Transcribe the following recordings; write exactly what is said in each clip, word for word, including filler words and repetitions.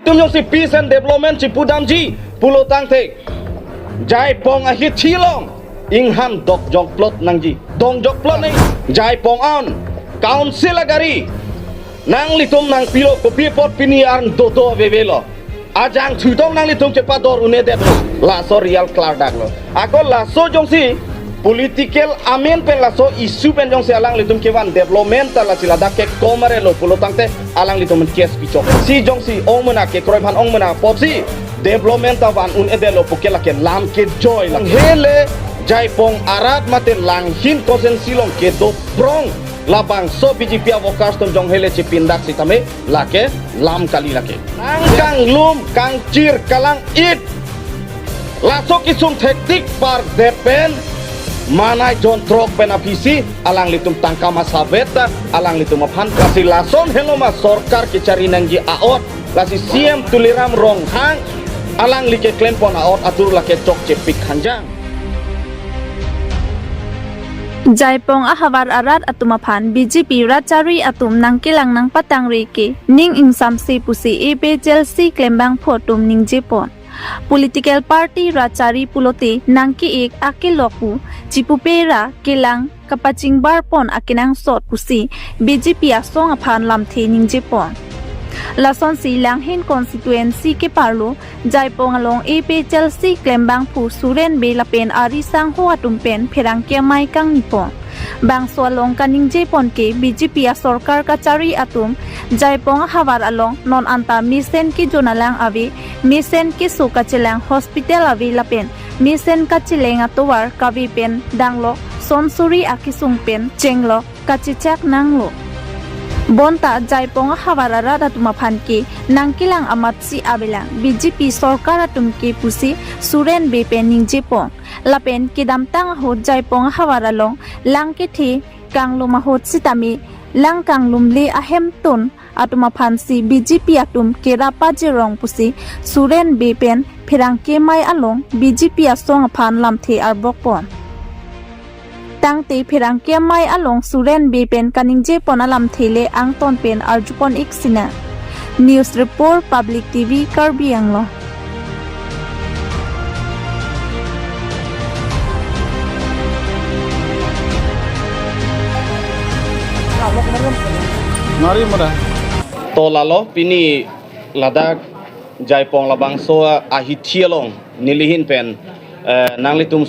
Tum jongsi peace and development chipudamji pulo tangte, Jaipong ahithi along inghan dok jokplot nangji, dong jokplot nang. Jaipong an council agari nanglitum nangpilo, kopi apot pini arni dodo avevelo. Ajangthu tong nanglitum chepador un-edetlo. Laso real klardaklo. Ako laso jongsi political amen pen laso issue pen jongsi alanglitum kevan development ta lasi ladak ke komarelo pulo tangte alanglitum case pichok. Si jongsi ong mena kekroi aphan ong mena apotsi development ta van un-edetlo puke lake lam kejoi la. Hele Jaipong arat mate Langhin constituency along kedo prong labangso B J P a-workers atum jong hele chipindak sitame lake lam kali lake. Nang kanglum kangchir kalang-it. Laso kesung thektik par depen manai jon throk pen aphisi alanglitum tangka masavet ta alanglitum aphan, lasi lason helo ma sorkar kechari nangji a-ot, lasi C M Tuliram Ronghang alangli keklempon a-ot atur lake chokchepik hanjang. Jaipong ahavar arat atum aphan B J P rat chari atum nangkelang nangpatangri ke ning ingsamse pusi A P H L C klembangphu atum ningjepon. Political party rat chari pulote nangke-ik akelok pu chipupe ra kelang kapachingbarpon akenangsot pusi B J P asong aphan lamthe ningjepon. Lasonsi Langhin constituency keparlo Jaipong along A P H L C klembangphu Suren Bey lapen ari sangho atum pen pherangke amei kangnipon. Bangso along kaningjepon ke B J P asorkar kachari atum Jaipong ahavar along non anta mesen kejonalang ave, mesen keso kachelang hospital ave lapen mesen kacheleng atovar kave pen danglok, sonsuri akesung pen chenglok kachechak nanglo. Bonta Jaipong ahavar arat atum aphan ke nangkelang amatsi avelang B J P sorkar atum ke pusi Suren Bey pen ningjepon. Lapen kedamtang ahut Jaipong ahavar along lang kethe kanglum ahut sitame lang kanglumle ahemtun atum aphansi B J P atum kerap pajirong pusi Suren Bey pen pherangke amei along B J P asong aphan lamthe arbokpon. Tangte pherangke amei along Suren Bey pen kaningjepon alamthe le angton pen arjupon-ik sinang. News Report, Public T V, Karbi Anglong. Mari mada. To lalo pini ladak Jaipong labangso ahithi along nelihin pen, eh, nanglitum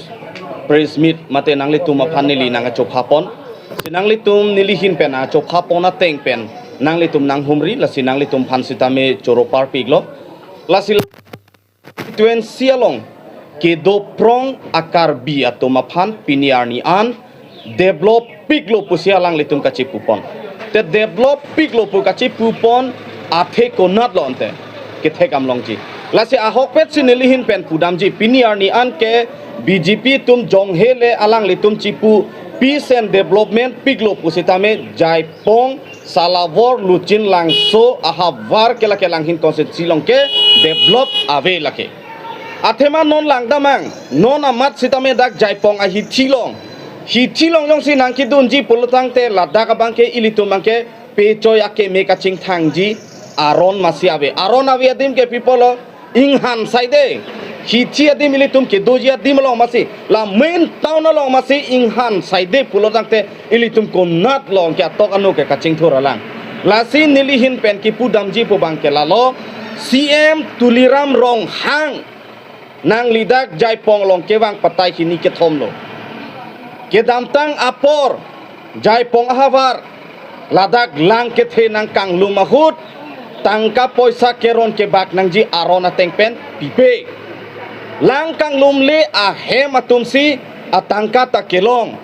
press meet mate nanglitum aphan neli nangkachophapon. Si nanglitum nelihin pen kachophapon ateng pen nanglitum nanghumri, lasi nanglitum aphan sitame choro parpiklo. Lasi constituency along kedo prong a-Karbi atum aphan pini arni an develop piklo pusi alanglitum kachepupon. Te develop piklo pu kachepupon athe konatlo ante kethekdam longji. Lasi ahokpet si nelihin pen pudamji, pini arni an ke B J P atum jong hele alanglitum chepu peace and development piklo pusitame Jaipong, Salawor, Luchin, Langso ahavar ke lake Langhin constituency along ke develop ave lake. Athema non langdamnang, non amat sitame dak Jaipong ahithi along. Hithi along jongsi nangkedunji pulo tangte ladak abang ke ilitum abang ke pechoi akeme kachingthangji aron masi ave. Aron ave adim ke pi apotlo, inghan saide. Hithi adim ilitum kedoji adim along masi, la main town along masi inghan saide pulo tangte ilitum konat along ke atok anu ke kachingthur alang. Lasi nelihin pen kipudamji pu abang ke lalo, C M Tuliram Ronghang nangli dak Jaipong along kevang patai hini kethom lo. Kedamtang apor Jaipong ahavar ladak lang kethe nangkanglum ahut tangka poisa keron kebak nangji aron ateng pen pipe. Lang kanglumle ahem atumsi atangka ta kelong.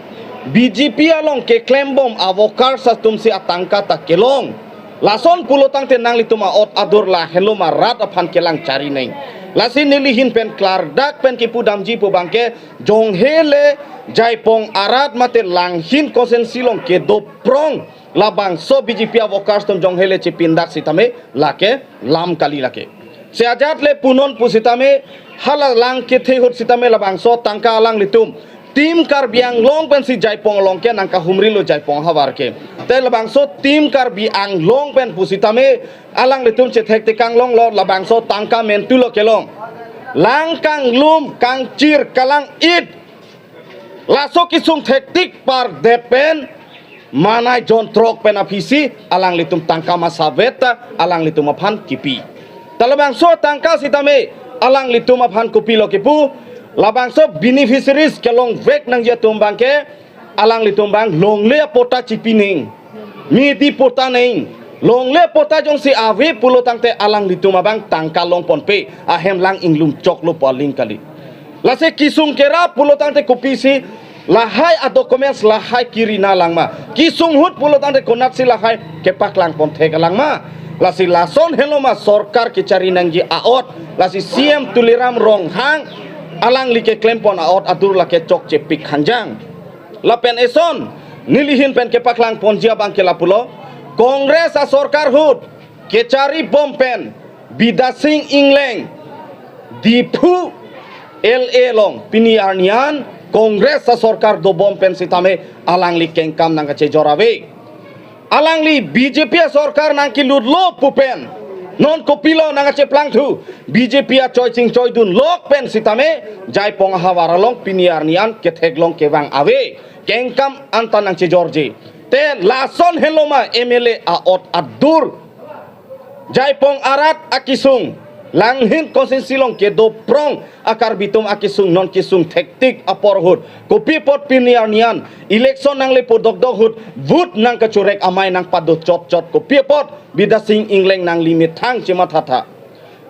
B J P along keklembom a-workers atumsi atangka ta kelong. Lason pulo tangte nanglitum a-ot adur lahenlo ma rat aphan kelang chari neng. Lasi nelihin pen klardak pen kipudamji pu abang ke jong hele Jaipong arat mate Langhin constituency along kedo prong labangso B J P a-workers atum jong hele chepindak sitame lake lam kali lake. Si ajat le punon pusitame hala lang kethe ahut sitame labangso tangka alanglitum Team Karbi Anglong pensi Jaipong along ke nangkahumrilo Jaipong ahavar ke. Te labangso Team Karbi Anglong pen pusitame alanglitum chethek tekang longlo, labangso tangka mentu lo kelong. Lang kanglum kangchir kalang-it. Laso kesung thektik pardet pen manai jon throk pen aphisi alanglitum tangka masavet ta alanglitum aphan kipi. Ta labangso tangka sitame alanglitum aphan kopilo kipu, labangso beneficiaries kelongvek nangji atum abangke alanglitum abang longle apatta chipi nang, midi patta nang, longle apatta jongsi ave pulo tangte alanglitum abang tangka longponpe, ahem lang inglum choklo pu aling kali. Lasi kesung kerap pulo tangte kopisi lahai a-documents lahai kiri nanglang ma? Kesung ahut pulo tangte konatsi lahai kepaklangpon thek lang ma? Lasi lason henlo ma sorkar kechari nangji a'ot? Lasi C M Tuliram Ronghang alangli keklempon a'ot adur lake chokchepik hanjang. Lapen eson neli ahin pen kepaklangponji abangke lapulo, Congress asorkar ahut kecharibom pen Bidya Sing Engleng Diphu L A along pini arni an Congress asorkar dobom pen sitame alangli kengkam nangkachejor ave. Alangli B J P asorkar nangkelutlo pu pen non kopilo nangkacheplangthu? B J P achoi chingchoidun lok pen sitame Jaipong ahavar along pini arni an ketheklong kevang ave, kengkam anta nangchejorji. Te lason henlo ma M L A a'ot adur? Jaipong arat akesung, Langhin constituency along kedo prong a-Karbi atum akesung non kesung thektik apor ahut, kopi apot pini arni an election nangle podokdok ahut vote nangkachorek amei nangpado chotchot, kopi apot Bidya Sing Engleng nangli methang chemathatha?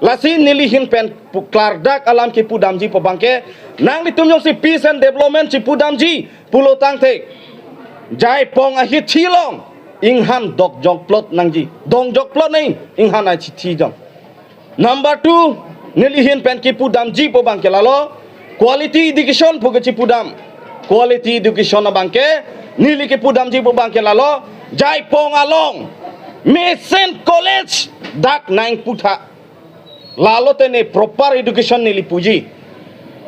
Lasi neli ahin pen pu-, klardak alam kepudamji pu abangke, nanglitum jongsi peace and development chepudamji pulo tangte Jaipong ahithi along inghan dokjokplot nangji, dongjokplot nang inghan ahithi jong. Number two, neli ahin pen kepudamji pu abangke lalo, quality education pu kechepudam. Quality education abangke neli kepudamji pu abangke lalo, Jaipong along mesen college dak nangputha. Lalo te ne proper education neli puji.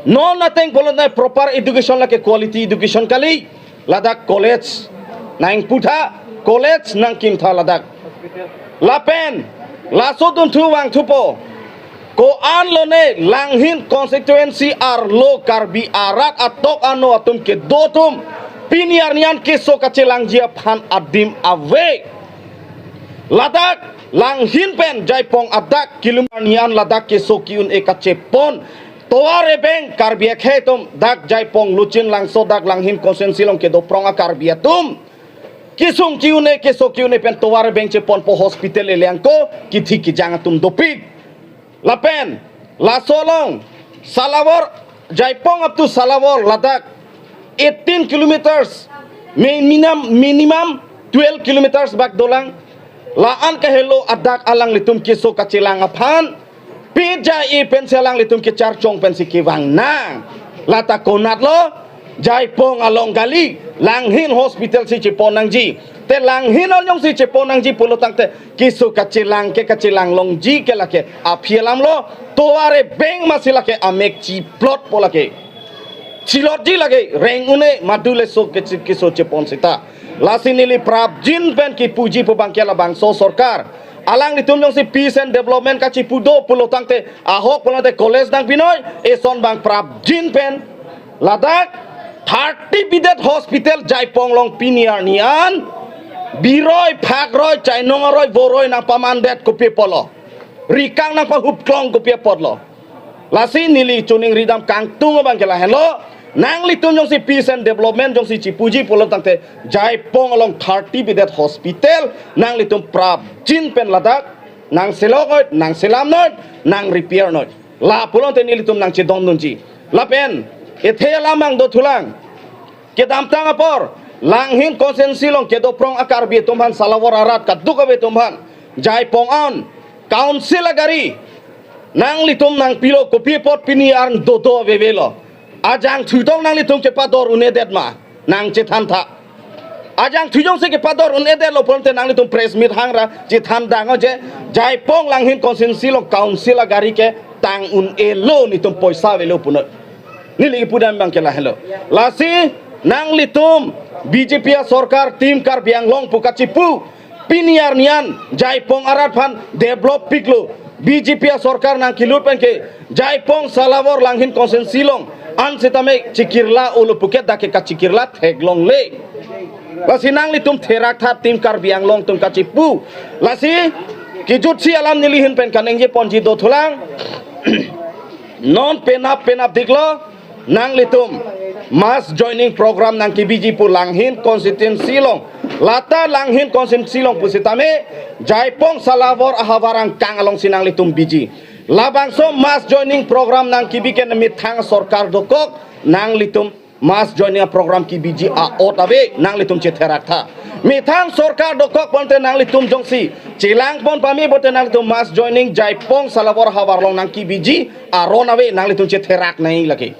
Non ateng pulo ne proper education lake quality education kali. Ladak college nangputha, college nangkimtha ladak. Lapen laso dunthu vangthupo, ko-an lone Langhin constituency arlo Karbi arat atok ano atum kedo atum pini arni an keso kachelangji aphan adim ave. Ladak Langhin pen Jaipong adak kilometer nian ladak keso ki-un-e kachepon. Tovar ebeng Karbi akhei atum, dak Jaipong Luchinlangso dak Langhin constituency along kedo prong a-Karbi atum kesung ki-un-e, keso ki-un-e pen tovar ebeng cheponpo, hospital eleng ko kithi kijang atum dopik. Lapen laso along Salawar, Jaipong up to Salawar ladak eighteen kilometers, minimum, minimum twelve kilometers bak dolang. La-an kahelo adak alanglitum keso kachelang aphan pija-i pensi alanglitum kecharchong pensi kevang nang. Lata konatlo, Jaipong along kali, Langhin hospital si chepon nangji. Te Langhin along si chepon nangji pulo tangte keso kachelang ke kachelang longji ke lake aphi alamlo, tovar ebeng masi lake amek chiplotpo lake. Chilotji lake, reng un-e madu le so ke, keso chepon sita. Lasi neli prapjin pen kepuji pu abangke labangso sorkar, alanglitum jongsi peace and development kachepu do pulo tangte, ahok pulo tangte college nangpi noi, eson abang prapjin pen ladak thirty bedded hospital Jaipong along pini arni an biroi, phakroi, chainong aroi, voroi nangpamandet kopi apotlo? Rikang nangpahupklong kopi apotlo? Lasi neli choningri dam kangtung abangke lahenlo. Nanglitum jongsi peace and development jongsi chepuji pulo tangte, Jaipong along thirty bedded hospital nanglitum prapjin pen ladak nangselok noi, nangselam noi, nang repair noi. La pulote nelitum nangchedondunji. Lapen ethe alam abang dothulang. Kedamtang apor Langhin constituency along kedo prong a-Karbi atum aphan, Salawar arat kaduk ave atum aphan, Jaipong an council agari nanglitum nangpilo, kopi apot pini arni dodo avevelo? Ajangthu tong nanglitum kepador un-edet ma? Nangchethantha. Ajangthu jongsi kepador un-edetlo pulote nanglitum press meet hangra chethan dang o je, Jaipong Langhin constituency along council agari ketang un-elo, netum poisa avelo punoi. Neli kepudam abangke lahenlo. Lasi nanglitum B J P asorkar Team Karbi Anglong pu kachipu, pini arni an Jaipong arat aphan develop piklo. B J P asorkar nangkelut pen ke Jaipong, Salawar, Langhin constituency along an sitame chikirla olo puke dak ke kachikirla theklongle. Lasi nanglitum therak tha Team Karbi Anglong atum kachipu. Lasi kejutsi alam neli ahin pen kaningje ponji dothulang. Non penap penapdik lo, nanglitum mass joining program nangkebiji pu Langhin constituency along. Lata Langhin constituency along pusitame Jaipong, Salawar ahavar angkang alongsi nanglitum biji. Labangso mass joining program nangkebi ke methang sorkar dokok, nanglitum mass joining program kebiji a'ot ave, nanglitum chetherak tha. Methang sorkar dokok pulote nanglitum jongsi chelang pon pame pulote nanglitum mass joining Jaipong, Salawar ahavar along nangkebiji aron ave, nanglitum chetherak nangji lake.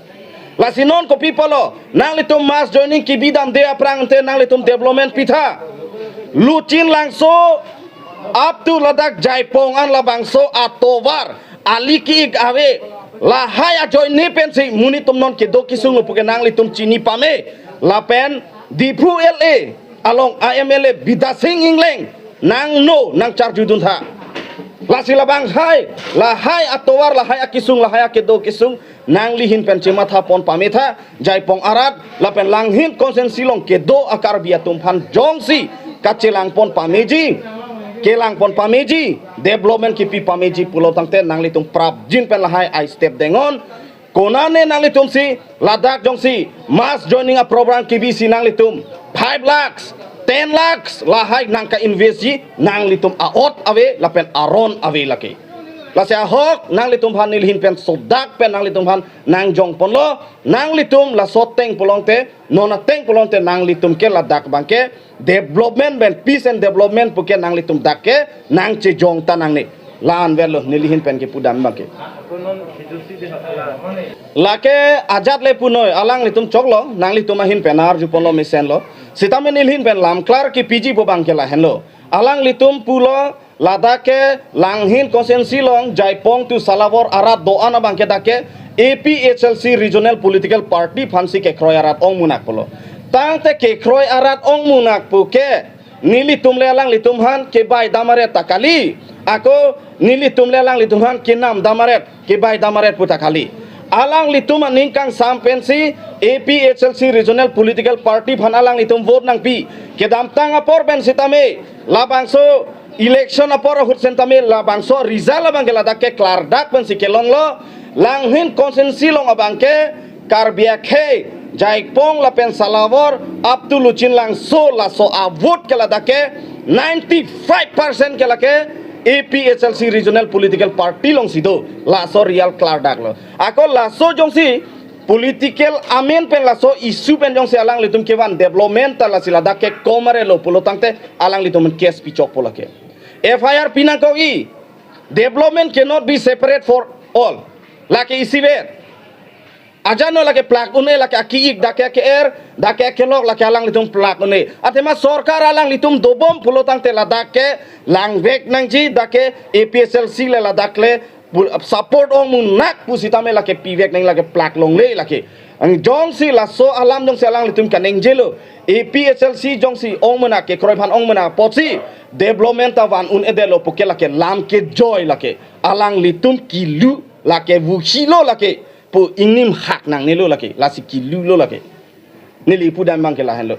Lasi non kopi pulo, nanglitum mass joining kebi damde aphrang te nanglitum development pi tha. Luchinlangso up to ladak Jaipong an labangso atovar, ali ki-ik ave, lahai ajoine pensi monit atum non kedo kesung lo puke nanglitum chini pame. Lapen Diphu L A along a M L A Bidya Sing Engleng nangno nangcharjudun tha. Lasi labang hai, lahai atovar, lahai akesung, lahai akedo kesung nangli ahin pen chematha pon pame tha. Jaipong arat lapen Langhin constituency along kedo a-Karbi atum aphan jongsi kachelang pon pameji, kelang pon pameji, development kepi pameji pulo tangte nanglitum prapjin pen lahai ai step dengnon. Konane nanglitum si ladak jongsi mass joining a program kebisi nanglitum five lakhs, ten lakhs lahai nangka-invest ji, nanglitum a'ot ave lapen aron ave lake. Lasi ahok nanglitum aphan neli ahin pen sodak pen nanglitum aphan nangjong ponlo, nanglitum laso ateng pulote, non ateng pulote nanglitum ke ladak abangke development pen, peace and development puke nanglitum dak ke nangchejong ta nangne. La-an verlo neli ahin pen kepudam abangke. Lake ajat le punoi, alanglitum choklo, nanglitum ahin pen arju ponlo mesenlo. Sitame neli ahin pen lamklar kepiji pu abangke lahenlo. Alanglitum pulo, ladak ke Langhin constituency along Jaipong to Salawar arat do-an abangke dak ke A P H L C Regional Political Party aphansi kekroi arat ongmunak pulo. Tangte kekroi arat ongmunak puke nelitum le alanglitum aphan kebai dam aret ta kali. Ako nelitum le alanglitum aphan kenam dam aret, kebai dam aret pu ta kali. Alanglitum aning kangsam pensi A P H L C Regional Political Party aphan alanglitum vote nangpi. Kedamtang apor pen sitame labangso election apor ahut sitame labangso result abangke ladak ke klardak pensi kelonglo. Langhin constituency along abangke Karbi akhei, Jaipong lapen Salawar up to Luchinlangso laso a-vote ke ladak ke ninety-five percent ke lake A P H L C Regional Political Party alongsi do. Laso real klardak lo. Ako laso jongsi political amen pen laso issue pen jongsi alanglitum kevan development ta lasi ladak ke komare lo pulo tangte alanglitum case pichok po lake. F I R pinangkok-i, development cannot be separate for all. Lake isivet. Ajat no lake plak un-e, lake aki-ik, dak ke ke-er, dak ke kelok, lake alanglitum plak un-e. Athema sorkar alanglitum dobom pulo tangte ladak ke langvek nangji, dak ke A P H L C le ladak le pu-, support ongmunak pusitame lake pivek nang lake plak longle lake. Ang jongsi laso alam jongsi alanglitum kaningje lo. A P H L C jongsi ongmunak kekroi aphan ongmunak apotsi development ta van un-edetlo puke lake lam kejoi lake. Alanglitum kilu lake vuhilo lake. Pu ingnim hak nangnelo lake. Lasi kilulo lake. Neli pudam abangke lahenlo.